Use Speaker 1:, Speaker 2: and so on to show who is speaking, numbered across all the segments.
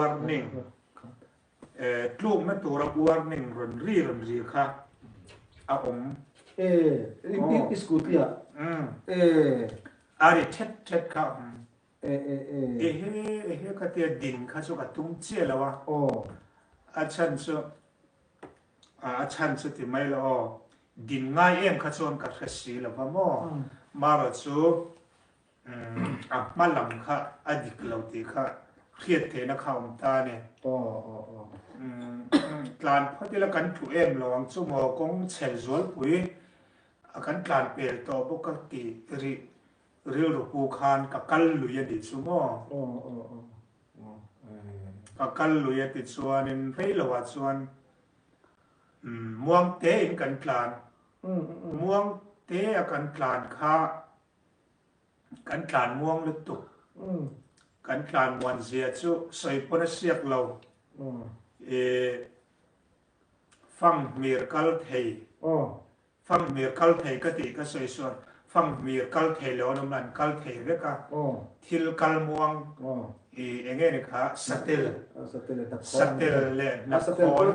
Speaker 1: Warning, Tlukna tura warning rawn ri rawn ri kha a awm.
Speaker 2: E, i scooty ah. E.
Speaker 1: A ri thet thet kha a awm. E, e, e. Ehe, ehe ka tia din kha chu ka tum chiah lo a.
Speaker 2: Aw.
Speaker 1: A chhan chu, a chhan chu ti mai lo aw. Din ngai em kha chuan ka hre si lo va maw. Marawh chu A hma lam kha a dik lo tih kha hriat theihna kha a awm ta a ni. Tlan phawt ila kan tlu em lo ang chu maw kawng chhel zualpui a kan tlan pel tawh bawk a tih rih rilru pu khan ka kal lui a nih chu maw. Ka kal lui a ti chuanin rei loah chuan muang tein kan tlan. Muang te a kan tlan kha Kan tlan muang lutuk. Kan tlan muan zia chu sawi pawn a siak lo. I fanghmir kal thei. Fanghmir kal thei ka tih ka sawi sual. Fanghmir kal thei lo an awm an kal thei vek a. Thil kal muang i eng nge ni kha satel. Satel leh hnapkhawn.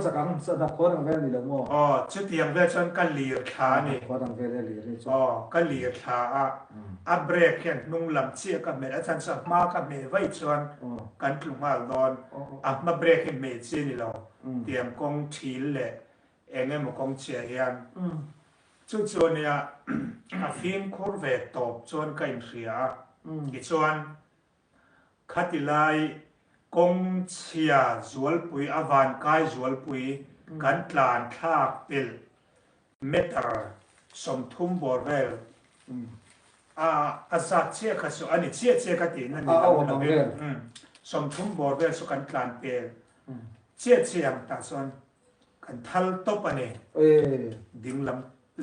Speaker 1: Aw chutiang vel chuan ka lir thla a ni. Aw ka lir thla a, a brake hian hnung lam chiah ka hmeh a chhan chu a hma ka hmeh vaih chuan kan tlu nghal dawn. A hma brake hi hmeh chi a ni lo. Tiang kawng thil leh eng emaw kawng chhiah hian chu chu a nia a fimkhur ve tawp chuan ka inhria a. Tichuan Khati lai kawng chhia zualpui a vankai zualpui kan tlan thlak pelh meter 30 bawr vel a a zat chiah kha chu a ni chiah chiah ka tihna ni lo lovin 30 bawr vel chu kan tlan pel chiah chiah ang tah chuan kan thal tawp a ni. Dinglam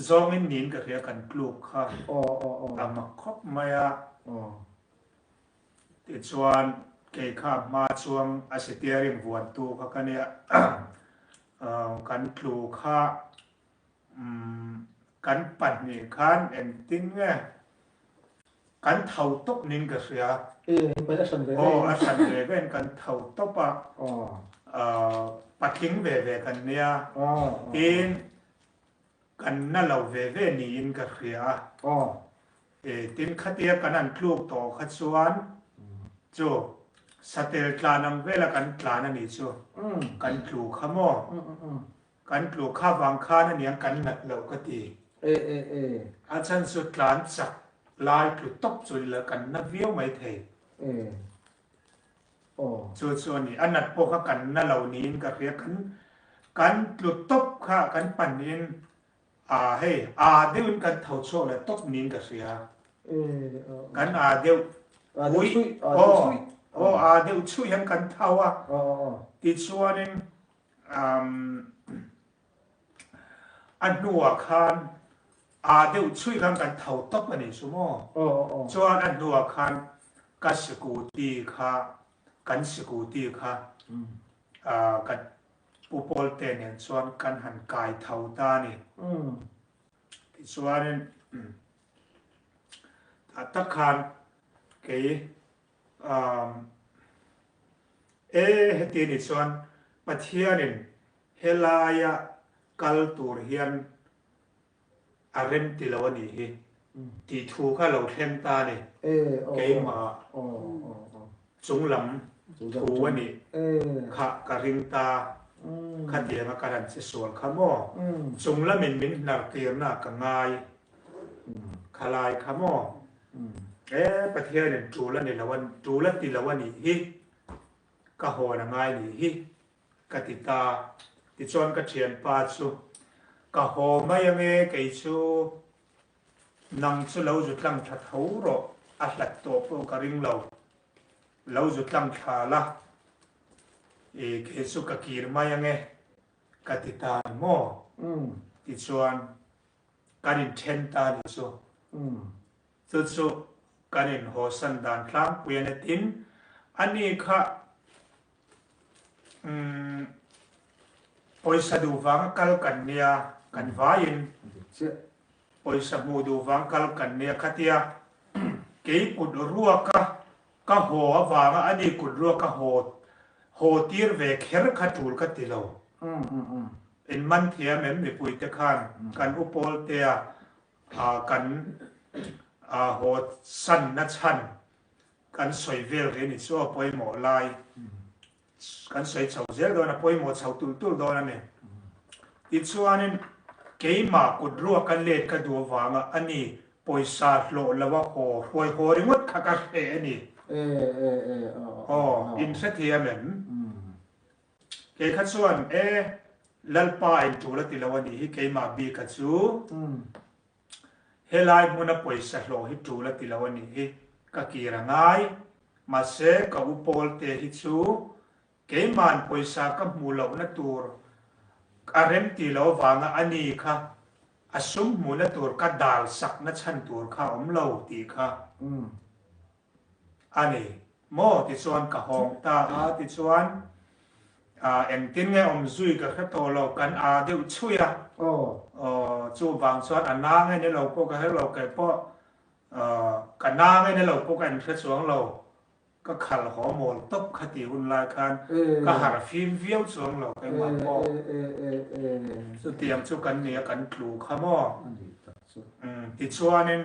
Speaker 1: zawngin niin ka hria kan tluk kha a mak khawp mai a. Tichuan, kei kha hma chuang a steering vuantu kha ka nia, kan tlu kha kan pahnih khan engtin nge kan tho tawp niin ka hria. Aw, a hran ve vein kan tho tawp a, patling ve ve kan nia, tin Kan na lo ve ve niin ka hria a.
Speaker 2: Aw.
Speaker 1: E, tin khatia kan han tluk tawh kha chuan chu satel tlan ang vela kan tlan a nih chu. Kan tlu kha maw? Kan tlu kha vang khan a niang kan nat loh ka ti.
Speaker 2: E, e, e.
Speaker 1: A chhan chu tlan chak lai tlu tawp chu ni la kan na viau mai thei.
Speaker 2: E. Aw.
Speaker 1: Chu chu a ni. A nat pawh kha kan na lo niin ka hria. Kan kan tlu tawp kha kan panin aa hei aa deuhin kan tho chhuak leh tawp niin ka hria. Kan aa deuh
Speaker 2: ui
Speaker 1: aw aw aa deuh chhuih hian kan tho a. Tichuanin umm A hnuah khan aa deuh chhuih khan kan tho tawp a nih chu maw? Chuan a hnuah khan ka sikuti kha, kan sikuti kha ka pu Pawlte nen chuan kan han kai tho ta a ni. Tichuanin tah tak khan kei E heti a nih chuan Pathianin Helaia kal tur hian a rem ti lo a nih hi tih thu kha lo thleng ta a ni. Keimah chunglam thu a nih kha ka ring ta. Khatianga ka han che sual kha maw? Chunglamin min hnar tirna ka ngai khalai kha maw? E Pathianin tul a ni lo a, tul a ti lo a nih hi, ka hawn a ngai nih hi. Ka ti ta. Tichuan ka thianpa chu, Ka haw mai ange kei chu nang chu lo zu tlang thla tho rawh, a hlat tawh pawh ka ring lo. Lo zu tlang thla la, i kei chu ka kir mai ange ka ti ta ni maw? Tichuan kan inthen ta ni chu. Chu chu kan inhawsan dan tlangpui a ni tin, ani kha Umm pawisa duh vanga kal kan nia kan vaiin pawisa hmuh duh vang kal kan nia khatia kei kut ruaka ka haw avanga ani kut ruaka haw. Haw tir ve kher kha tul ka ti lo. In man thiam em mipui te khan kan u Pawltea kan haw san na chhan kan sawi vel rih a ni chu a pawimawh lai. Kan sawi chho zel dawn a, pawimawh chho tulh tulh dawn a ni. Tichuanin keimah kut ruaka let ka duh avanga a ni pawisa hlawh lo a haw hruai haw ringawt kha ka hreh a ni. Aw, in hrethiam em? Kei kha chuan e, Lalpa in tul a ti lo a nih hi keimah bika chu. Helai hmuna pawisa hlawh hi tul a ti lo a nih hi ka kir a ngai. Mahse ka u Pawlte hi chu keiman pawisa ka hmuh lohna tur a rem ti lo avanga a ni kha a sum hmuhna tur ka dal sakna chhan tur kha a awm lo tih kha A ni maw? Tichuan ka hawng ta a, tichuan engtin nge awm zui ka hre tawh lo, kan a deuh chhui a. Aw, chuvang chuan a na nge ni lo pawh ka hre lo, kei pawh ka na nge ni lo pawh ka inhre chuang lo, ka khal haw mawl tawp kha tih hun lai khan ka harh fim viau chuang lo keimah pawh. Chutiang chu kan ni a, kan tlu kha maw? Tichuanin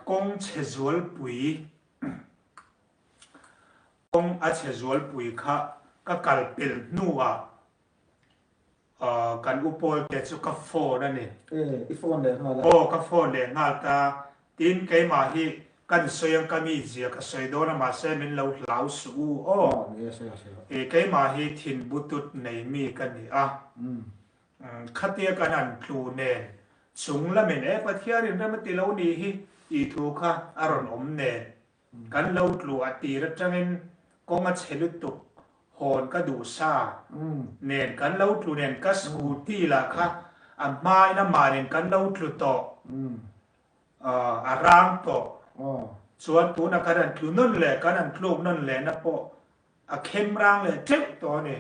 Speaker 1: Kawng chhe zualpui Kawng a chhe zualpui kha ka kal pel hnuah kan u Pawlte chu ka phone a ni.
Speaker 2: E, i phone leh nghal a?
Speaker 1: Aw, ka phone leh nghal ta. Tin, keimah hi kan sawi ang ka mi zia ka sawi dawn a, mahse min lo hlau suh u aw.
Speaker 2: Aw, ni e, sawi a, sawi a.
Speaker 1: E, keimah hi thin butut nei mi ka ni a. Khatia kan han tlu nen chung lamin e Pathianin rem a ti lo nih hi tih thu kha a rawn awm nen kan lo tlu a tir atangin kawng a chhe lutuk hawn ka duh sa nen kan lo tlu nen ka scooty lah kha a hmain amah nen kan lo tlu tawh a rang tawh chuan tunah kan han tlu nawn leh kan han tluk nawn lehna pawh A khem rang leh teuh tawh a ni.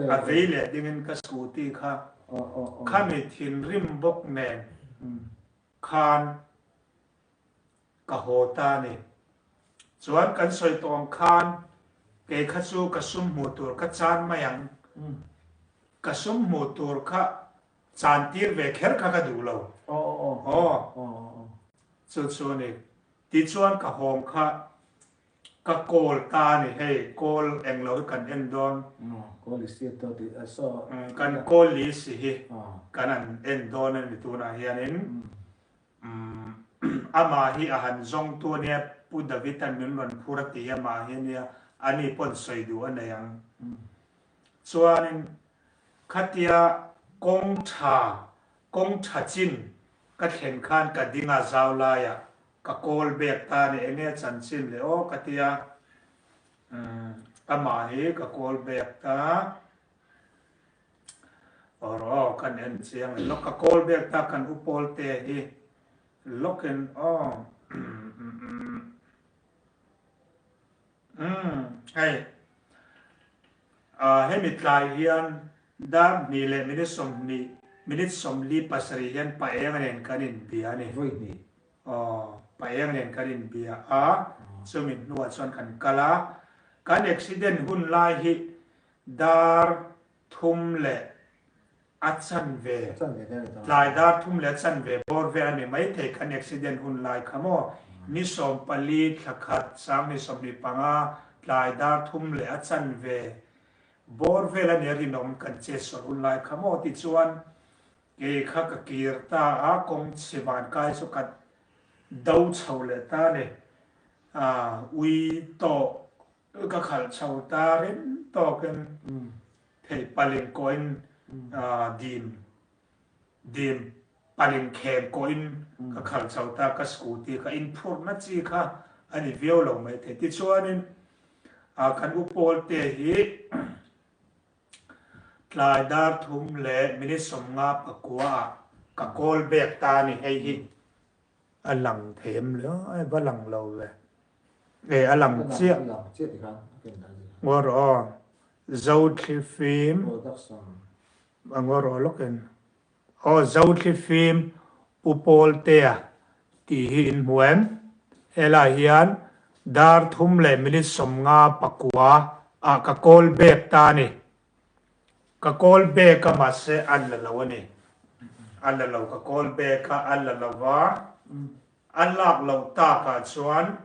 Speaker 1: A vei leh dingin ka scooty kha khami thinrim bawk nen khan ka haw ta a ni. Chuan kan sawi tawh ang khan kei kha chu ka sum hmuh tur ka chan mai ang. Ka sum hmuh tur kha chan tir ve kher kha ka duh lo. Aw. Chu chu a ni. Tichuan ka hawm kha Ka call ta a ni hei, call eng lo hi kan en dawn.
Speaker 2: Call i siat tawh tih a saw.
Speaker 1: Kan call list hi kan han en dawn a ni tunah hianin amah hi a han zawngtu a nia, Pu David-a'n min rawn phur a ti hi amah hi a nia, ani pawn sawi duh a nei ang. Chuanin khatia kawng tha, kawng tha chin ka thlen khan ka ding a zau laiah Ka call back ta ni enge chanchin le aw ka tia umm amah hi ka call back ta awr aw kan en chiang le lawk ka call back ta kan u pawl te hi lawk in aw umm umm hei hemi tlai hian dar hnih leh minute 20 minute 47 hian pa eng nen kan inbia a ni.
Speaker 2: Vawi hnih.
Speaker 1: Aw, Paeng nen kan inbia a, chumi hnuah chuan kan kal a. Kan accident hun lai hi dar thum leh a chanve, tlai dar thum leh a chanve bawr vel a ni maithei kan accident hun lai kha maw? Ni 14 thla khat 20 25 tlai dar thum leh a chanve bawr vel a ni a rinawm kan chetsual hun lai kha maw? Tichuan Kei kha ka kir ta a, kawng chhe van kai chu ka do chho leh ta a ni. Ui tawk ka khalh chho ta rem tawkin thei palin kawhin dim dim palin khem kawhin ka khalh chho ta, ka scooty kha inphurhna chi kha a ni viau lo maithei. Tichuanin kan u Pawlte hi Tlai dar thum leh minute 59 ah ka call back ta a ni hei hi a lang thei em le aw va lang lo ve e a lang chiah ngaw rawh aw Zothlifim a ngaw rawh lawkin Aw Zothlifim Pu Pawltea tih hi in hmu em? Helaiah hian dar thum leh minute 59. Ah ka call back ta a ni. Ka call back a mahse a la lo a ni. A la lo ka call back a a la lo va. A lak loh takah chuan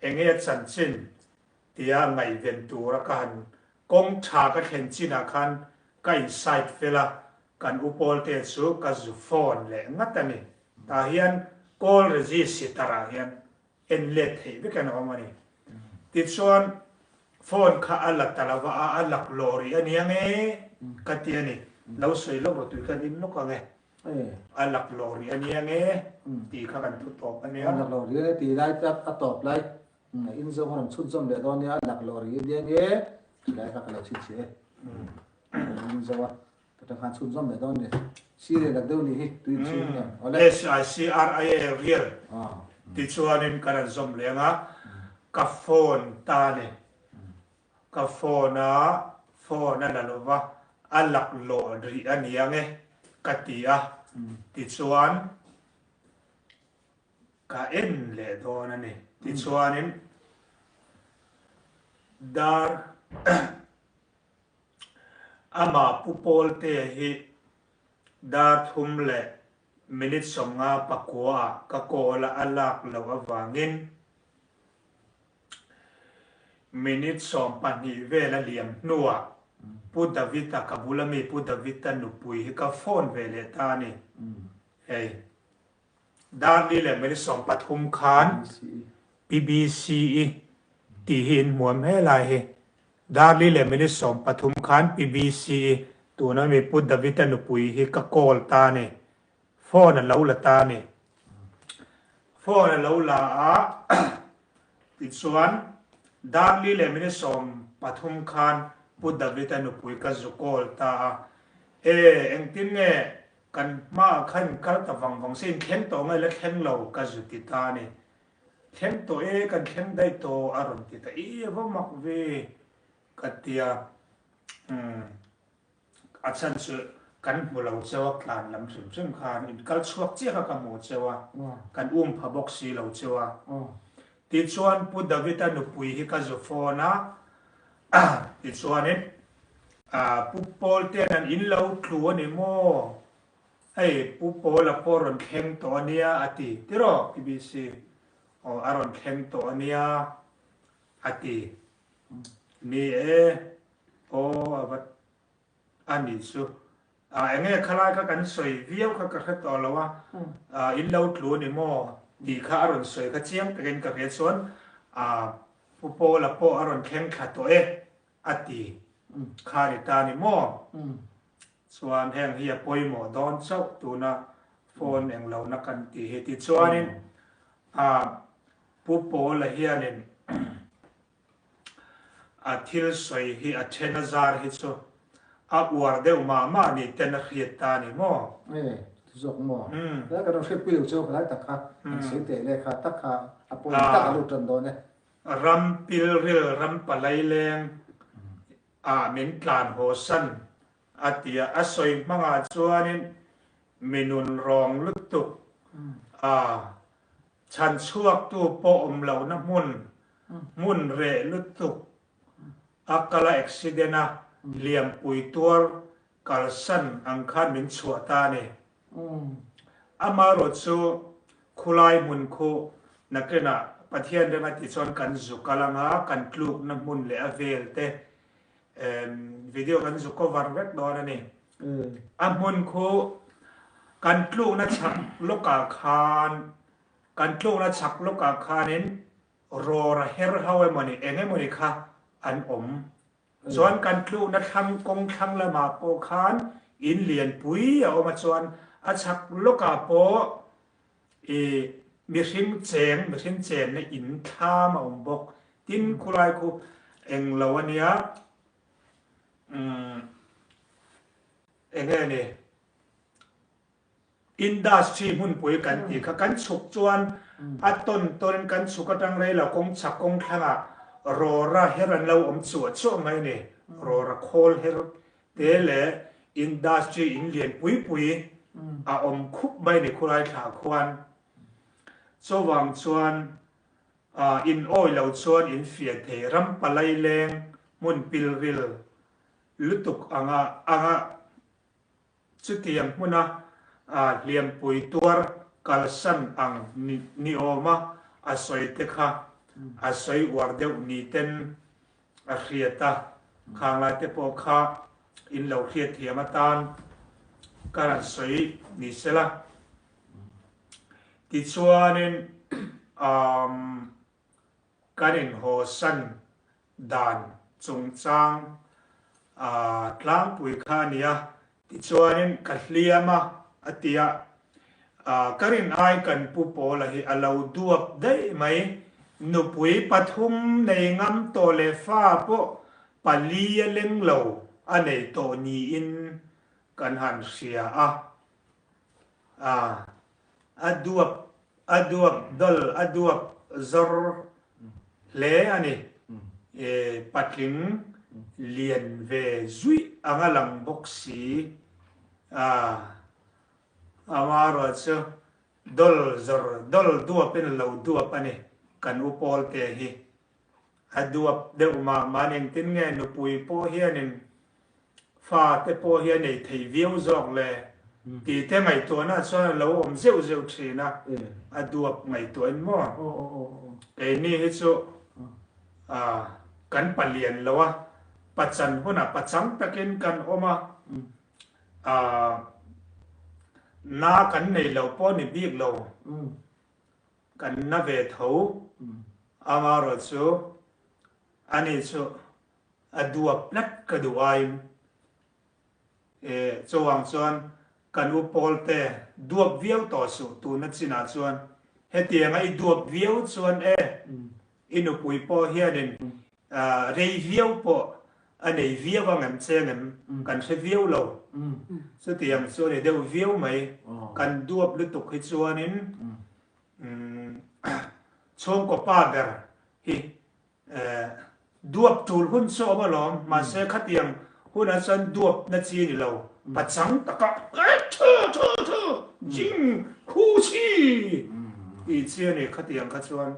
Speaker 1: enge a chanchin tia ngaihven tura ka han kawng tha ka thlen chinah khan ka in side fel a, kan u Pawlte chu ka zu phone leh ngat a ni. Tah hian call register ah hian en let theih vek an awm a ni. Tichuan phone kha a la ta lova a, a laklawh rih a nia nge ka ti a ni. Lo sawi lawk rawh tui kan in lawk ang e. A laklawh rih a nia nge tih kha kan thu tawp a nia.
Speaker 2: A laklawh rih a nia tih lai tak a tawp lai in zawng a rawn chhut zawm leh dawn nia a laklawh rih a nia nge tih lai kha ka lo chhinchhiah e. In zo a ka tang khan chhut zawm leh dawn ni. Sir leh lak deuh nih hi tui in chhung hian.
Speaker 1: Awle. SICRIA real tichuanin kan rawn zawm leng a ka phone ta a ni. Ka phone a phone a la lo va, a laklawh rih a ni ang e, ka ti a. Tichuan, ka en leh dawn a ni. Tichuanin, dar amah Pu Pawltea hi dar thum leh minute 59 ah ka call a, a lak loh avangin, Minute 12 vel a liam hnuah Pu David-a ka bula mi Pu David-a nupui hi ka phone ve leh ta a ni. Hei Darli leh minute 13 khan PBC-i tih hi in hmuam he lai hi. Darli leh minute 13 khan PBC-i tuna mi Pu David-a nupui hi ka call ta a ni. Phone a lo la ta a ni. Phone a lo la a, tichuan Darli leh minute 13 khan Pu David-a nupui ka zu call ta a, E, engtin nge kan hmaah khan in kal ta vang vang se, in thleng tawh nge la thleng lo ka zu ti ta a ni. Thleng tawh e, kan thleng daih tawh a rawn ti ta, I va mak ve ka ti a, umm. A chhan chu kan hmu lo cheu a, tlan lam hrim hrim khan in kal chhuak chiah kha ka hmu cheu a, kan um pha bawk si lo cheu a. Tichuan Pu David-a nupui hi ka zu phone a, tichuanin Pu Paul te an in lo tlu a ni maw? Hei Pu Paul-a pawh rawn thleng tawh a nia a ti tiraw PBC? Aw a rawn thleng tawh a nia a ti. Ni e, Aw a va a nih chu. A enge khalai kha kan sawi viau kha ka hre tawh lo a, in lo tlu a ni maw tih kha a rawn sawi kha chiang takin ka hria chuan a Pu Paula pawh a rawn thleng thla tawh e a ti kha a ni ta a ni maw. Chuan heng hi a pawimawh dawn chauh tuna phone englohna kan tih hi tichuanin a Pu Paula hianin A thil sawi hi a then a zar hi chu a uar deuh mah mah ni ten a hriat ta a ni maw?
Speaker 2: E, chu zawk maw? Helai kan rawn hriatpui lo chu helai tak kha kan sawi teh leh kha tak kha a pawimawh tak a lut tan dawn e.
Speaker 1: Ram pilril ram palai leng ah min tlan haw san a ti a, a sawi hmangah chuanin mi nun rawng lutuk a Chhan chhuaktu pawh awm lohna hmun, hmun reh lutuk a kal a accident a liampui tuar kalsan ang khan min chhuah ta a ni. Amaherawh chu khulai hmun khu nakinah Pathian rem a tih chuan kan zu kal anga kan tlukna hmun leh a vel te video kan zu cover vek dawn a ni. A hmun khu kan tlukna chhak lawkah khan kan tlukna chhak lawkah khanin rawra her ho emawni eng emawni kha an awm. Chuan kan tlukna thlang kawng thlang lamah pawh khan in lianpui a awm a chuan a chhak lawkah pawh I mihring cheng, mihring chenna in thlam a awm bawk. Tin, khulai khu eng lo a nia, umm eng nge ni, industry hmunpui kan tih kha kan chhuk chuan a tawn tawnin kan chhuk atang rei lo kawng chhak kawng thlangah rawra her an lo awm chuah chuah mai a ni. Rawra khawl her Te leh industry in lian pui pui a awm khup mai ni khulai thla khuan. Chuvang chuan in awi lo chuan in fiah thei ram palai leng. hmun pilril lutuk anga anga chutiang hmuna hliampui tuar kalsan ang ni awma a sawi te kha a sawi uar deuh ni ten a hriat a, khanglai te pawh kha in lo hriatthiam atan ka rawn sawi ni sela. Tichuanin umm kan inhawsan dan chungchang tlangpui kha a ni a, tichuanin ka hliam a a ti a, ka rin ai kan pu Pawla hi a lo duap daih mai, nupui pathum nei ngam tawh leh fa pawh pali a leng lo a nei tawh niin kan han hria a. A, a duap, a duap dawlh, a duap zawr hle a ni. E, patling lian ve zuih anga lang bawk si. A, amaherawh chu dawl zawr, dawl duapin a lo duap a ni, kan u Pawlte hi. A duap deuh mah mah an engtin nge nupui pawh hianin fa te pawh hi a nei thei viau zawk le tih te ngaihtuahna chuan a lo awm zeuh zeuh thin a, a duap ngaihtuahin maw? Keini hi chu kan palian lo a, pachan hunah pachang takin kan awm a, na kan nei lo pawh ni bik lo. Kan na ve tho. Amaherawh chu ani chu a duap tlat ka duh aiin e chuvang chuan kan u Pawlte duap viau tawh suh tuna chinah chuan hetianga i duap viau chuan e i nupui pawh hianin rei viau pawh a nei viau ang em cheng em kan hre viau lo. Chutiang chu a ni deuh viau mai. Kan duap lutuk hi chuanin chhungkaw pa ber hi duap tul hun chu a awm alawm. Mahse khatiang hunah chuan duap na chi a ni lo. Pachang taka thu thu thu jing khu chi tih chi a ni khatiang kha chuan.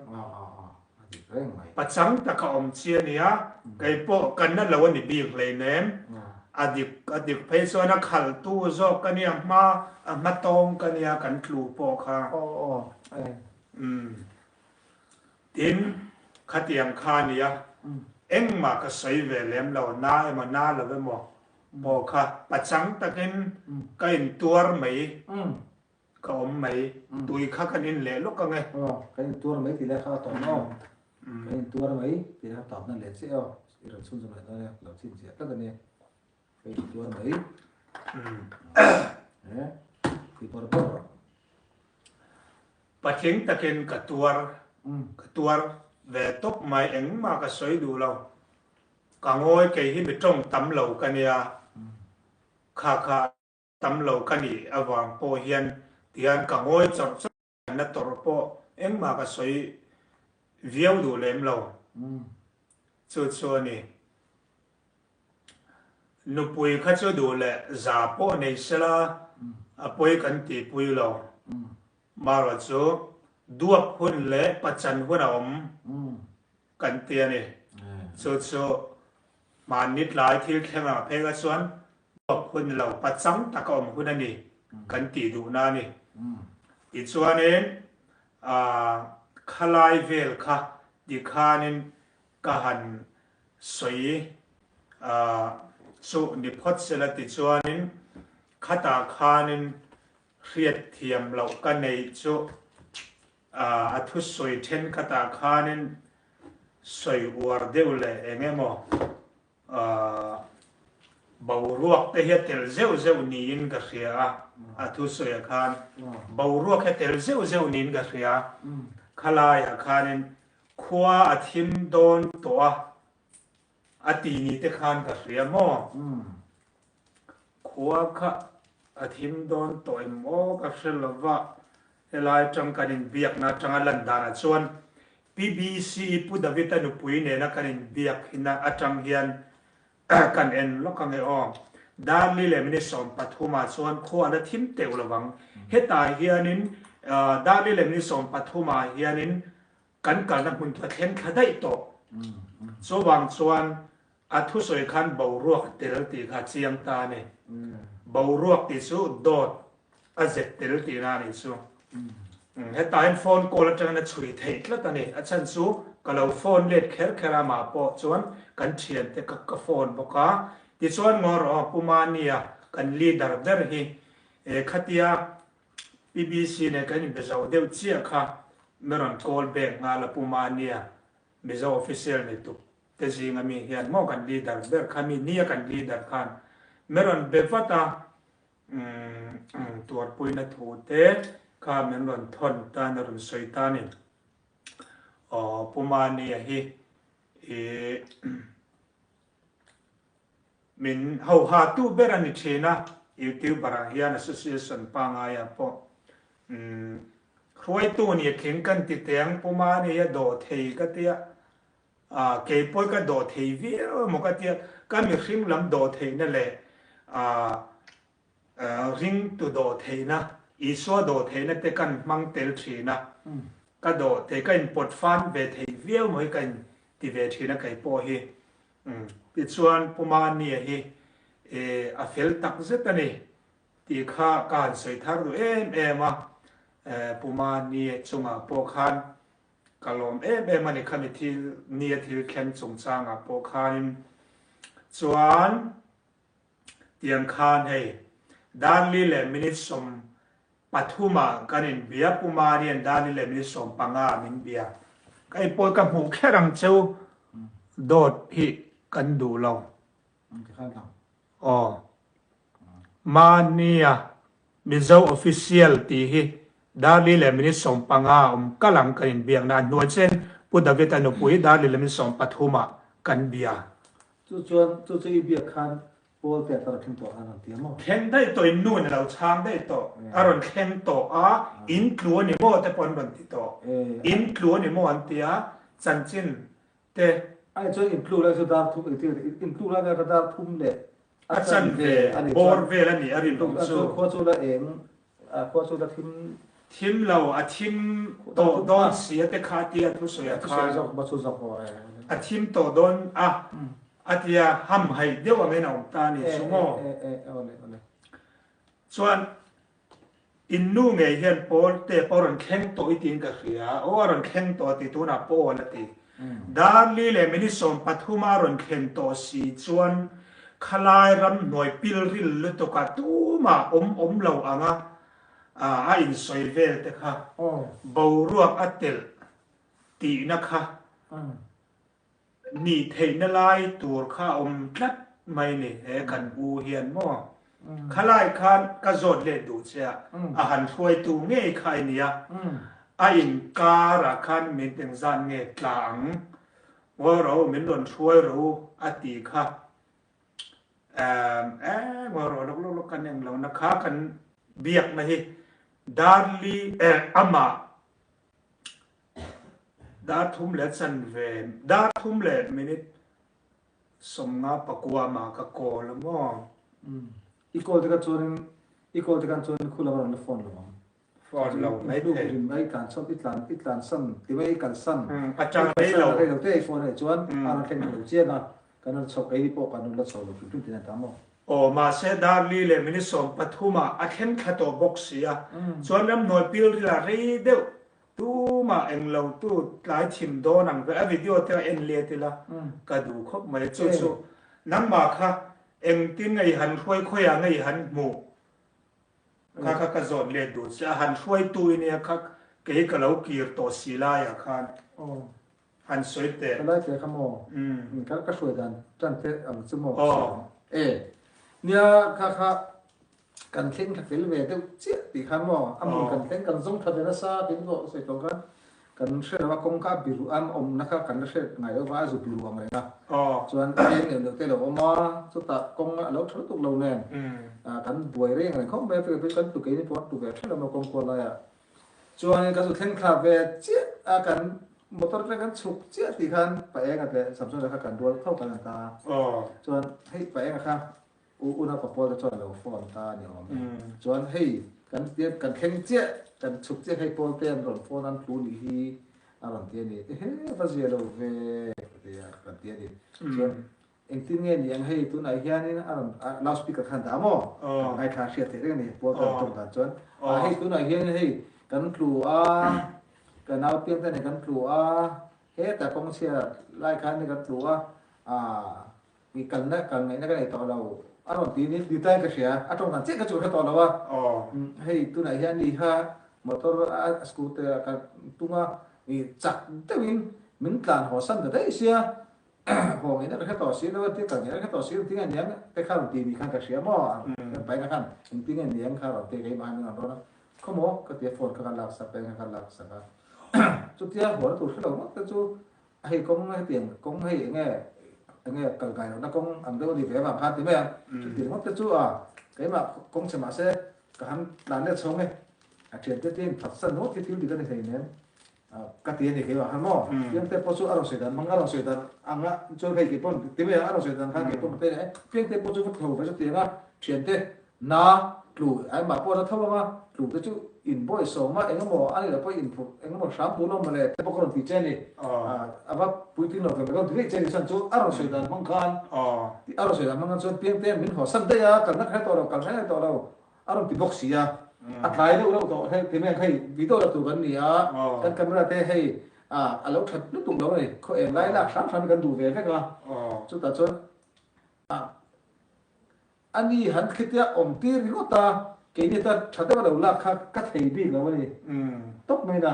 Speaker 1: Pachang taka awm chi a nia, kei pawh ka na lo a ni bik hleinem. A dik a dik phei chuan a khalhtu zawk ka nia, hma a hma tawng ka nia kan tlu pawh kha. Umm. Tin, khatiang kha a nia, engmah ka sawi ve lem lo, na emaw na lo emaw pawh kha pachang takin ka intuar mai. Ka awm mai. Tui kha kan in leh lawk ang e.
Speaker 2: Aw, kan in tuar mai tih lai kha a tawp na aw. Kan in tuar mai tih lai kha tawp na leh chiah aw. I rawn chhunzawm leh dawn e, lo chhin chiah tlat a ni. Ka in tuar mai. E, ti bawrh bawrh rawh.
Speaker 1: Patling takin ka tuar, ka tuar ve tawp mai, engmah ka sawi duh lo. Ka ngawi kei hi mi tawng tam lo ka nia. Kha kha. Tam lo ka nih avang pawh hian tihian ka ngawi chawrh chawrh a, na tawrh pawh engmah ka sawi viau duh lem lo. Chu chu a ni. Nupui kha chu duh leh za pawh nei sela a pawi kan tihpui lo. Marawh chu duap hun leh pachan hun a awm. Kan ti a ni. Chu chu mahni tlai thil thleng ang phei kha chuan duap hun lo pachang taka awm hun a ni kan tih duhna a ni. Tichuanin khalai vel kha tikhanin ka han sawi chu ni phawt sela tichuanin khatah khanin hriatthiam loh ka neih chu A thusawi thenkhatah khanin sawi uar deuh leh eng emaw boruak te hi a tel zeuh zeuh niin ka hria a, a thusawiah khan boruak hi a tel zeuh zeuh niin ka hria a, khalaiah khanin khua a thim dawn tawh a, A ti ni te khan ka hria maw? Khua kha a thim dawn tawh em aw ka hre lo va, helai atang kan inbiakna atanga lan danah chuan PBC Pu David-a nupui nena kan inbiak hina atang hian kan en lawk ange aw. Darli leh minute 13 ah chuan khua a la thim teuh lo vang. Hetah hianin Darli leh minute 13 ah hianin Kan kalna hmun chu a thleng thla daih tawh. Chuvang chuan A thusawi khan boruak a tel tih kha a chiang ta a ni. Boruak tih chu dawt a zet tel tihna a nih chu. Hetah hian phone call atangin a chhui theih tlat a ni. A chhan chu ka lo phone let kher kher a, amah pawh chuan kan thiante ka ka phone bawk a. Tichuan ngaw rawh aw, Pu Mania kan leader ber hi khatia PBC nen kan inbe zo deuh chiah kha mi rawn call back nghal a Pu Mania Mizo official ni tuk te zinga mi hian maw kan leader ber kha mi nia kan leader khan mi rawn be vat a umm tuarpuina thu te kha min rawn thawn tan a rawn sawi ta a ni. Aw Pu Mania hi ih min ho ha tu ber a ni thin a, youtuber ah hian association pangai ah pawh umm hruaitu nih tling kan ti teh ang Pu Mania dawh thei ka tia. Ah, kei pawh ka dawh thei viau emaw ka tia, ka mihring lam dawh theihna leh ah ringtu dawh theihna, Isua dawh theihna te kan hmang tel thin a, ka dawh thei, ka inpawt fan ve thei viau maw hi ka in ti ve thin a kei pawh hi. Tichuan Pu Mania hi a fel tak zet a ni tih kha ka han sawi thar duh em em a, Pu Mania chungah pawh khan Ka lawm em em a ni khami thil nia thil thleng chungchangah pawh khanin chuan tiang khan hei Darli leh minute 13 ah kan in bia Pu Marian Darli leh minute 15 ah min bia ka i pawi ka hmuh kher ang cheu dawt hi kan duh lo. Aw. Mahnia Mizo Official tih hi Darli leh minute 15 awm kal ang kan inbiakna a hnuai chen Pu David-a nupui Darli leh minute 13 ah kan bia.
Speaker 2: Chu chuan chu chu i biak khan Paul te a rawn thleng tawh a rawn ti a maw?
Speaker 1: Thleng daih tawh in nu in a lo chhang daih tawh a rawn thleng tawh a in tlu a ni maw te pawh an rawn ti tawh in tlu a ni maw an ti a chanchin
Speaker 2: Te, ai chuan intluk lai chu dar thum engtin nge intluk lai kha dar thum leh
Speaker 1: a chan ve a ni bawr vel a nih a rinawm
Speaker 2: chu. Khua chu la eng khua chu la thim.
Speaker 1: Thim lo a thim tawh dawn si a te kha a tia thusawi a khan. A thim tawh dawn a a tia hamhaih deuh angin a awm ta a ni chu maw. Chuan In nu ngei hian Paul te pawh a rawn thleng tawh i tiin ka hria. Aw a rawn thleng tawh a ti tunah Paul a ti. Darli leh minute 13 a rawn thlen tawh si chuan khalai ramhnuai pilril lutukah tumah awm awm lo anga a insawi vel te kha boruak a telh tihna kha Nih theihna lai tur kha a awm tlat mai ni he kan u hian maw? Khalai khan ka zawt let duh che a, a han hruaitu ngei kha i nia, a inkarah khan min engzat nge tla ang, ngawi rawh u, min rawn hruai rawh u a ti kha, emm ngawi rawh lawk lawk lawk kan englo na kha kan biakna hi Darli eh amah Dar thum leh chanve, dar thum leh minute 59 mah ka call a maw?
Speaker 2: Umm. I call te kha chuanin, i call te khan chuanin khu lam a rawn la phone lo ang.
Speaker 1: Phone lo mai thei.
Speaker 2: Rim a i tlan chawp, i tlan, i tlan san, ti mai i kal san.
Speaker 1: Umm, a tang rei lo.
Speaker 2: Rei lo te i phone a nih chuan a rawn thleng lo chiang a, kan rawn chho, keini pawh kan rawn la chho lo hrim hrim tiin a ta maw?
Speaker 1: Aw, mahse dar li leh minute 13 ah a thleng thla tawh bawk si a, chuan ramhnuai pilril ah rei deuh Tumah englo tu tlai thim dawn ang ve a video te a en let ila ka duh khawp mai chu chu nangmah kha engtin nge i han hruai khawiah nge i han hmuh kha kha ka zawt let duh che a han hruai tu i nia kha kei ka lo kir tawh si laiah khan han sawi teh.
Speaker 2: Ka lai teh kha maw ka ka hruai dan tan te ang chu maw e nia kha kha Kan thleng tha fel ve deuh chiah tih khan maw a hmun kan thleng kan zawng tha ve nasa tiin pawh sawi tawh khan kan hre lo a kawng kha a biru a awmna kha kan la hre ngai lo va a zu biru ang reng a chuan eng neuh neuh te a lo awm a chutah kawng a lo tha lutuk lo nen kan buai reng reng khawp mai a kan tlu keini pawh an tlu ve ṭhelh a maw kawng kual laiah chuanin kan zu thleng thla ve chiah a kan motor te kan chhuk chiah tih khan Paenga leh Samsona kha kan rual tho kan an ta a chuan hei Paenga kha U Una pa Paul te chuan a lo phone ta a ni awm e. Chuan hei kan kan thleng chiah, kan chhuk chiah hei Paul te an rawn phone an tlu nih hi a rawn ti a ni. Ehe va zia lo ve ka ti a, kan ti a ni. Chuan. Engtin nge ni ang hei tunah hianin a rawn loud speaker khan dah maw? Kan ngaithla hriat theih reng a ni Paul ka rawn tawng dan chuan. Hei tunah hian hei kan tlu a, ka nau piang te nen kan tlu a, hetah kawng chhia lai khan kan tlu a, i kalna kal ngaihna ka nei tawh lo a rawn ti ni ti tain ka hria, a tawng dan chiah ka chu ka hre tawh lo a. Hei tunah hian ni kha motor a scooter a ka tung a, i chak deuhin min tlan haw san ta daih sia. Haw ngei na ka hre tawh si lo a, thil kal ngei na ka hre tawh si lo, tinge niang te kha rawn ti ni khan ka hria maw? Kan paina khan engtinge niang kha rawn ti keimah hian min rawn rawn a, khawmaw ka ti a phone kha ka lak sak a, eng kha ka lak sak a, chutia haw na tur hre lo ngawt te chu hei kawng hetiang kawng hei enge enge kal ngai lohna kawng ang deuh a ni ve avang khan ti mai ang, chuti ngawt te chu a keimah kawng chhe mahse ka han tlan let chhawng e, a thiante te in phatsan ngawt hi thil dik a ni hleinem. Ka ti a ni keimah khan maw? Piangte pawh chu a rawn sawi dan hmang a rawn sawi dan ang a, chuan hei kei pawn ti mai ang a rawn sawi dan khan kei pawn ka ti leh e, Piangte pawh chu va tho ve chu tiang a, thiante na tlu a engmah pawh na tho ang a, tlu te chu in bawi sawm a, eng emaw a nih loh pawh in phurh eng emaw hram tur lo mawle te pawh ka rawn ti che a ni, a va puitling lo ve ka rawn ti daih che a ni chuan chu a rawn sawi dan hmang khan a rawn sawi dan hmang khan chuan Piangte min haw san daih a, kalna ka hre tawh lo, kal hre tawh lo. A rawn ti bawk si a, a tlai deuh reuh tawh hei ti mai ang hei video la tur kan ni a, kan camera te hei a lo that lutuk lo a ni, khaw eng lai lak hram hram hi kan duh ve vek a, chutah chuan a ni han khitia awm tir ringawt a, keini ta tha deuh a lo lak kha ka thei bik lo a ni tawp mai na,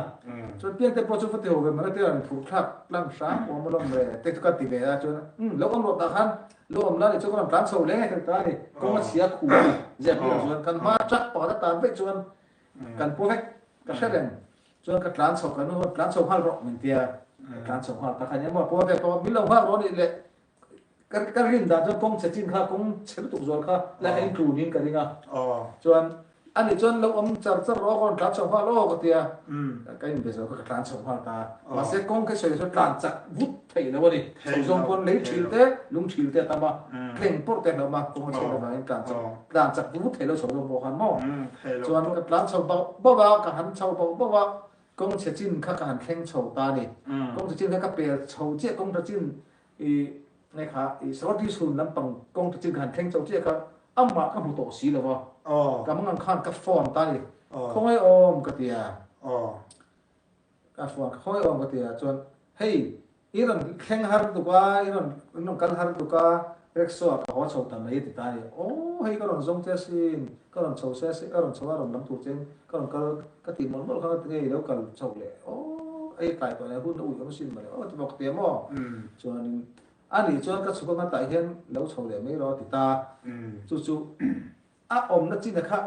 Speaker 2: chuan piang te pawh chu va ti ho ve mai te rawn phurh thlak tlang hram awm alawm le te chu ka ti ve a, chuan umm lo awm rawh tah khan Lo awm la ni chu ka rawn tlan chho leng e ka ni. Kawng a chhia khu a ni. Zep hi lo chuan kan hma truck pakhat a tan veih chuan kan paw vek ka hre reng. Chuan ka tlan chho ka nu tlan chho nghal rawh min tia. Ka tlan chho nghal ta kha nia maw paw ve tawh min lo nghak rawh nih le ka ka rin dan chuan kawng chhe chin kha kawng chhe lutuk zual kha la ka intlu niin ka ring a. Chuan A nih chuan lo awm char char rawh ka rawn tlan chho nghal aw ka ti a, ka inbe zo kha ka tlan chho nghal ta a. Mahse kawng kha sawi chuan tlan chak vut theih lo a ni. Chho zawng pawn lei thil te, lung thil te a tam a, tleng pawrh te a hlauh a, kawng a chhiat avangin tlan chak tlan chak vut theih lo chho zawng pawh khan maw. Chuan ka tlan chho bauh bauh a, ka han chho bauh bauh a, kawng chhe chin kha ka han thleng chho ta a ni. Kawng chhe chin kha ka pel chho chiah kawng tha chin i Nge kha i Saroti chhun lampang kawng ta chin ka han thleng chauh chiah kha amah ka hmu tawh si lo a, ka mangang khan ka phone ta ni, khawngaih awm ka ti a, ka phone khawngaih awm ka ti a chuan hei i rawn thleng har lutuk a, i rawn in rawn kal har lutuk a, rickshaw ah ka haw chho ta mai a ti ta ni, aw hei ka rawn zawng che asin, ka rawn chho se ka rawn chho a rawn lam tur che in ka rawn kal ka tih mawlh mawlh kha ka ti nge i lo kal chho leh aw hei tlai tawh leh hun a ui awm asin mawle aw ti bawk ti a maw chuanin a nih chuan ka chhuk anga tah hian lo chho leh mai rawh a ti ta chu chu a awmna chin a kha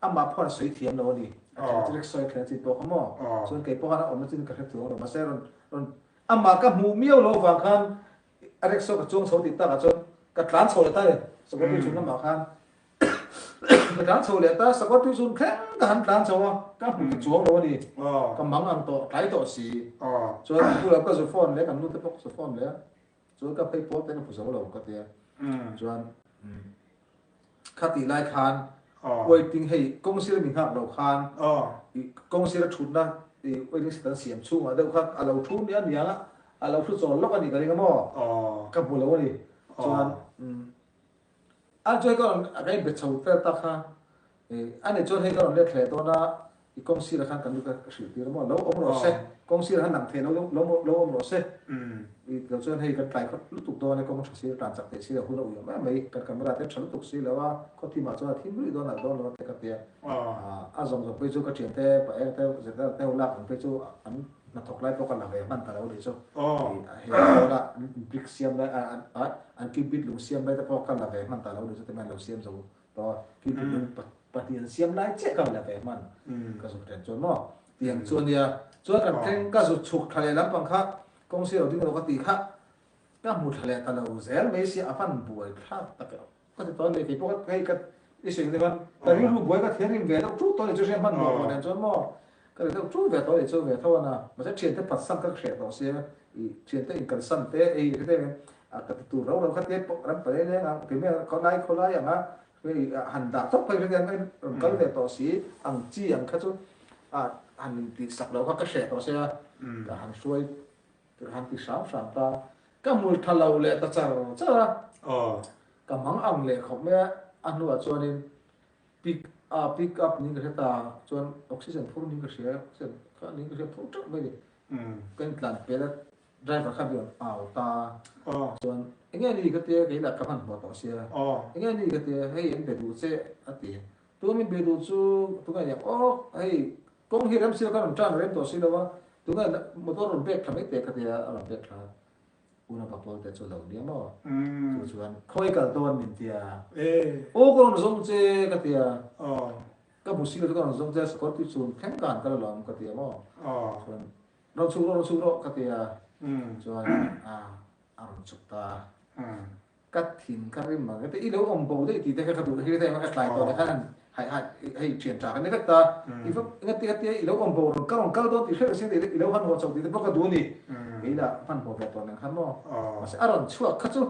Speaker 2: amah pawh an sawi thiam lo a ni a then chu sawi thlen chin pawh kha maw chuan kei pawh khan a awmna chin ka hre chuang lo mahse rawn rawn amah ka hmuh miau lo vang khan a rickshaw ka chuang chho tih takah chuan ka tlan chho leh ta a ni sakawr chhung lamah khan Ka tlan chho leh ta, sakawr tui chhun thleng ka han tlan chho a, ka hmu ta chuang lo a ni. Ka mang ang tawh, tlai tawh si. Chuan an bulah ka zu phone leh, kan nu te pawh ka zu phone leh a, chuan ka phei pawl te ka hmu zo lo ka ti a. Chuan kha tih lai khan waiting hei kawng sir mi nghak lo khan kawng sir a thutna waiting seat an siam chhungah deuh kha a lo thu nia niang a, a lo thu chawl lawk a nih ka ring a maw? Ka hmu lo a ni. Chuan A chuan ka rawn a ka inbe chho vel tak kha a nih chuan hei ka rawn let hle dawn a i kawng sirah khan kan nu ka hrilh tir a maw lo awm rawh se kawng sirah khan lang thei lo lo lo awm rawh se i lo chuan hei kan tlai khawt lutuk dawn e kawng tha sir tlan chak thei si lo hun a ui awm em mai kan camera te tha lutuk si lo a khaw thimah chuan a thim luih dawn alh dawn lo a te ka ti a a zawng zawng phei chu ka thiante pa eng te zet te ho lak ang phei chu an Hnathawk lai pawh ka la ve hman ta lo nih chu. Hei kawla brick siam lai an cubit lung siam lai te pawh ka la ve hman ta lo nih chu ti mai an lo siam zo tawh a. Cubit lung pahnih an siam lai chiah ka la ve hman ka zuk then chuan maw tiang chu a nia. Chuan kan thleng ka zut chhuk thla leh lampang kha kawng sir lo ding lo ka tih kha ka hmu thla leh ta lo zel mai sia a van buai thlak tak e. Ka ti tawh a ni, kei pawh ka hei ka i sawi ang khan ka rilru buai ka thianghlim ve deuh ṭut tawh a ni chu hriat hman hmawh tawh nen chuan maw ka ri deuh ṭut ve tawh a ni chu ve tho a na mahse ṭhiante phatsan ka hreh tawh sia i ṭhiante inkalsan te ei hre te a ka ti tur rau rau kha te pawh ram palei leng ang ti mai khawlai khawlai ang a hei han dah tawp phei hre te ang rawn kal ve tawh si ang chi ang kha chu a han intihsak loh kha ka hreh tawh sia ka han hruai ka han ti hram hram ta ka hmul tha lo leh ta char char a. Ka mang ang leh khawp mai a, a hnuah chuanin pick a pick up niin ka hre ta, chuan oxygen phur niin ka hria, oxygen kha niin ka hria phur teuh mai a ni. Ka intlan pel a, driver kha rawn au ta a, chuan enge ni ka tia, kei lah ka hmanhmawh tawh sia, enge ni ka tia, hei an be duh che a ti. Tuna min be duh chu tunge nia, aw hei kawng hi rem silo ka rawn tan rem tawh silo a, tunge motor rawn bek thla mai teh ka tia, a rawn bek thla a. Una pa pawl te chu lo nia maw? Chu chuan khawi kal dawn min tia. Aw ka rawn zawng che ka tia. Ka hmu silo chu ka rawn zawng che sakawr tui chhun thleng ka han kal alawm ka tia maw? Chuan rawn chhuk rawh rawn chhuk rawh ka tia. Chuan a rawn chhuk ta. Ka thin ka rim ang i lo awm bo daih tih te kha ka duh hir daih a ka tlai tawh leh khan hai hai hei thian tha ka ni vek ta i va engati ka tia i lo awm bo rawn ka rawn kal dawn tih hriat sin i lo hmanhmawh chho tih te pawh ka duh a ni kei lah hmanhmawh ve tawh nen khan maw mahse a rawn chhuak kha chu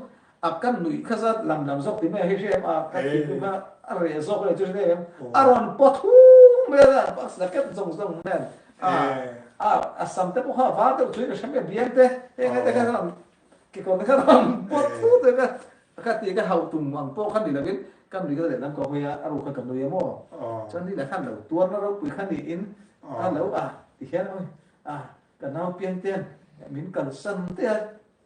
Speaker 2: a ka nuih kha zat lam lam zawk tih mai a hei hria em a ka thin rim kha a reh zawk a ni chu hria em a rawn pawt hung mai a box jacket zawng zawng nen a a a sam te pawh kha a var deuh chuin ka hre mai a biang te heng te kha rawn Kekawr te kha rawn pawt thut a ka ka ti ka hauh tum ang pawh kha ni lovin ka nui ka lehlam ka hawi a, a ru kha ka nui a maw? Chuan ni leh khan lo tuarna ropui kha niin a lo a ti hian awi a ka nau piang ten min kalsan te a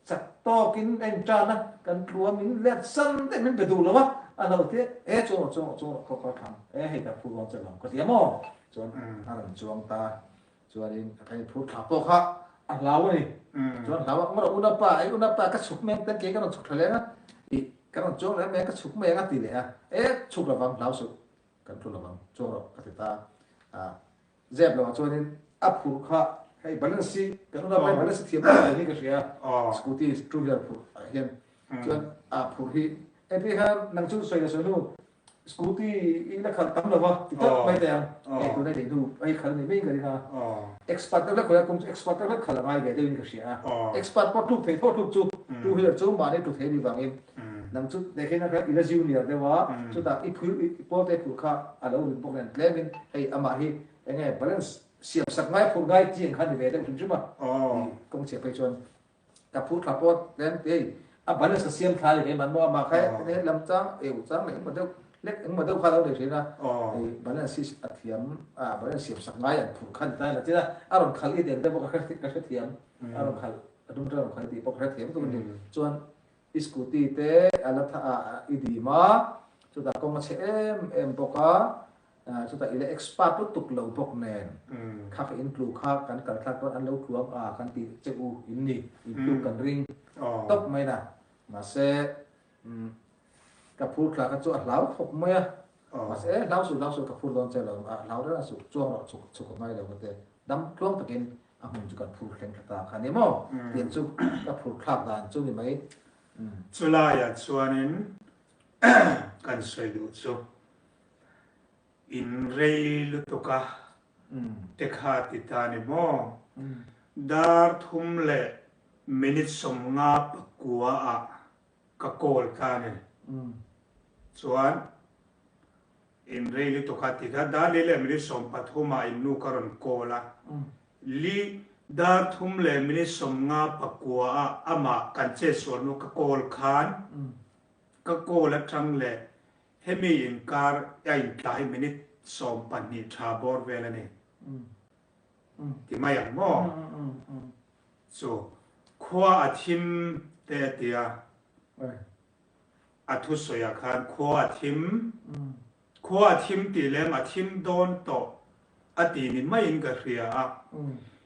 Speaker 2: chak tawkin a intan a kan tlu a min let san te min be duh lo a a lo ti e chuang rawh chuang rawh chuang rawh khaw kha thang e hei ka phu dawn che lo ka ti a maw? Chuan a rawn chuang ta. Chuanin a kai phur thla pawh kha a hlau a ni. Chuan hlau a, Ngawrh unapa, ei unapa ka chhuk mai ang ten kei ka rawn chhuk thla leng a, ih ka rawn chuang leh mai ang ka chhuk mai ang a ti leh a, e chhuk lovang hlau suh, kan thu lovang chuang rawh ka ti ta a. Zep lovah chuanin a phur kha hei balance hi kan unapa hi balance thiam em em hi ka hria a, scooty two wheeler phurh ah hian chuan a phur hi engtin khan nang chu sawi la sawi hnu Scooty i la khalh tam lo va, ti tawp mai teh ang. Hei tuna leh hnu a i khalh a ni maiin ka ring a. Expert deuh hlek khawi a kum chu expert deuh hlek khalh a ngai ve deuhin ka hria a. Expert pawh tluk thei thaw tluk chu two wheeler chu mahni tlu thei a nih vangin nang chu leh khin a i la junior deuh a, chutah i phur i pawl te phur kha a lo rit bawk nen tlemin hei amah hi enge balance siam sak ngai phurh ngai chi ang kha a ni ve deuh hrim hrim a. Kawng chhiah phei chuan Ka phur thla pawh tlem te hei a balance a siam thla leh man maw amah kha he lam chang eu chang leh engmaw deuh hlek engmaw deuh kha lo nei thin a hei balance hi a thiam a balance siam sak ngai an phur kha ni ta a tin a a rawn khalh i den te pawh ka hre ka hrethiam a rawn khalh a dum te a rawn khalh i tih pawh ka hrethiam tuk a ni chuan i scooty te a la tha a i dim a chutah kawng a chhe em em bawk a Chutah i la expert lutuk lo bawk nen, kha ka intlu kha kan kal thlak dawn an lo tlu ang a kan ti che u in ni, intlu kan ring tawp mai na. Mahse ka phur thla kha chu a hlau khawp mai a, mahse e hlau suh hlau suh ka phur dawn che lo a hlau reng a suh chuang rawh chhuk chhuk a ngai lo ka ti dam tluang takin a hmun chu kan phur thleng thla ta kha ni maw tiang chu ka phur thlak dan chu ni mai.
Speaker 1: Chulaiah chuanin kan sawi duh chu. In rei lutuk a te kha ti ta ni maw? Dar thum leh minute 50 pakua ah ka call ta ni. Chuan in rei lutuk a ti kha dar li leh minute 13 ah in nu ka rawn call a. Li dar thum leh minute 50 pakua ah amah kan chetsual nu ka call khan ka call atang leh Hemi inkar a intla hi minute 12 tha bawr vel a ni. Ti mai ang maw? Chu khua a thim te a ti a, a thusawiah khan khua a thim, khua a thim tih lem a thim dawn tawh a ti ni maiin ka hria a.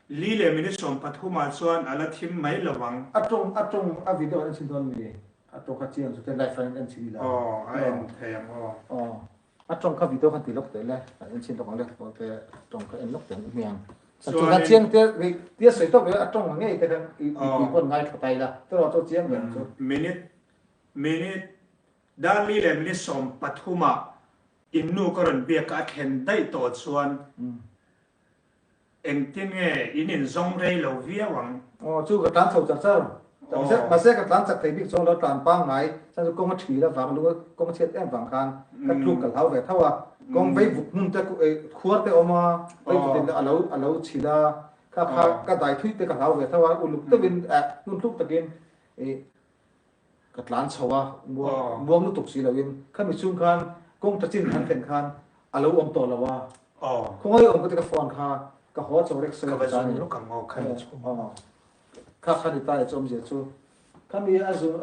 Speaker 1: Li leh minute 13 ah chuan a la thim mai lo ang.
Speaker 2: A tawng a tawng a video an chhin dawn mi? A tawng kha chiang chu te live an en chhin ila.
Speaker 1: Aw a en thei ang aw.
Speaker 2: Aw a tawng kha video khan ti lawk teh le kan en chhin lawk ang le aw te tawng kha en lawk teh ang hmiang. Chuan kha chiang te tia sawi tawk a tawng ang ngei te khan i i pawn ngai tha ta ila te rawh chu chiang ber chu.
Speaker 1: Minute minute dar li leh minute 13 ah in nu ka rawn biak a thlen daih tawh chuan Engtin nge in inzawng rei lo viau ang?
Speaker 2: Aw, chu ka tlan chho char char. Mahse ka tlan chak thei bik chuang lo, tlan pangngai chuan chu kawng a thil avang lung a kawng a chhiat em vang khan ka tluk ka hlau ve tho a. Kawng vei vut hmun te khuar te awm a, vei vut in a lo a lo chhil a, kha kha ka dai thui te ka hlau ve tho a, uluk deuhin eh hnun tluk takin ih. Ka tlan chho a, muang lutuk si loin khami chung khan kawng tha chin kan thlen khan a lo awm tawh lo a. Khawngaih awm ka ti ka phone kha ka haw chho rek sawi
Speaker 1: ka va zung luk ang aw khami chung.
Speaker 2: Kha kha ni ta e chu awmzia chu. Khami a zung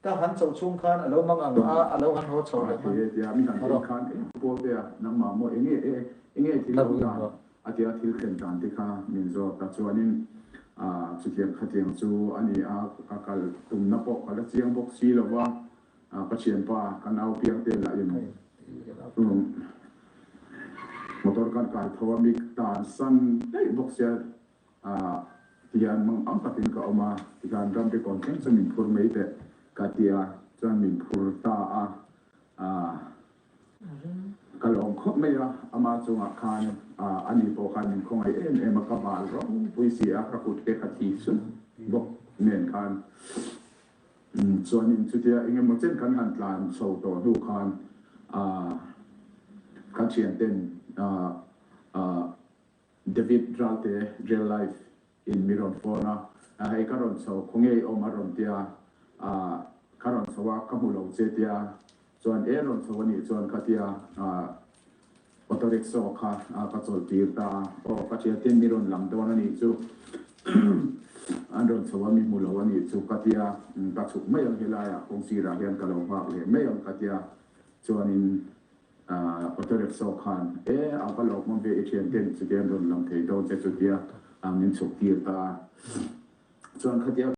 Speaker 2: ka han chhoh chhung khan a lo mang ang a, a lo han haw chho leh hman.
Speaker 3: Tia mi han en khan eng pawl te a nangmah maw enge enge thil awm dan A tia thil thlen dan te kha min zawt a, chuanin chutiang khatiang chu a ni a, ka kal tumna pawh ka la chiang bawk si lo va, ka thianpa ka nau piang te lahin motor kan kai tho a, mi tan san daih bawk sia tihian mang ang takin ka awm a, tikhan ramrikawn thleng chu min phur mai teh ka tia, chuan min phur ta a. Ka lawm khawp mai a, ama chungah khan ani pawh khan min khawngaih em em a, ka bal ropui si a, ka kut te ka thi sup bawk nen khan chuanin chutia eng emaw chen kan han tlan chho tawh hnu khan ka thianten David Ralte real life in mi rawn phone a, hei ka rawn chho khaw ngei awm a rawn tia, ka rawn chho a ka hmu lo che tia, chuan e rawn chho a nih chuan ka tia auto rickshaw kha ka chawlh tir ta a, aw ka tia tin mi rawn lam dawn a nih chu an rawn chho a mi hmu lo a nih chu ka tia, ka chhuk mai ang helai ah kawng sirah hian ka lo nghak leh mai ang ka tia, chuanin Auto rickshaw khan, E, a va lo hmang ve i thian ten chutia an rawn lang thei dawn che chutia min chhuk tir ta a. Chuan khatia.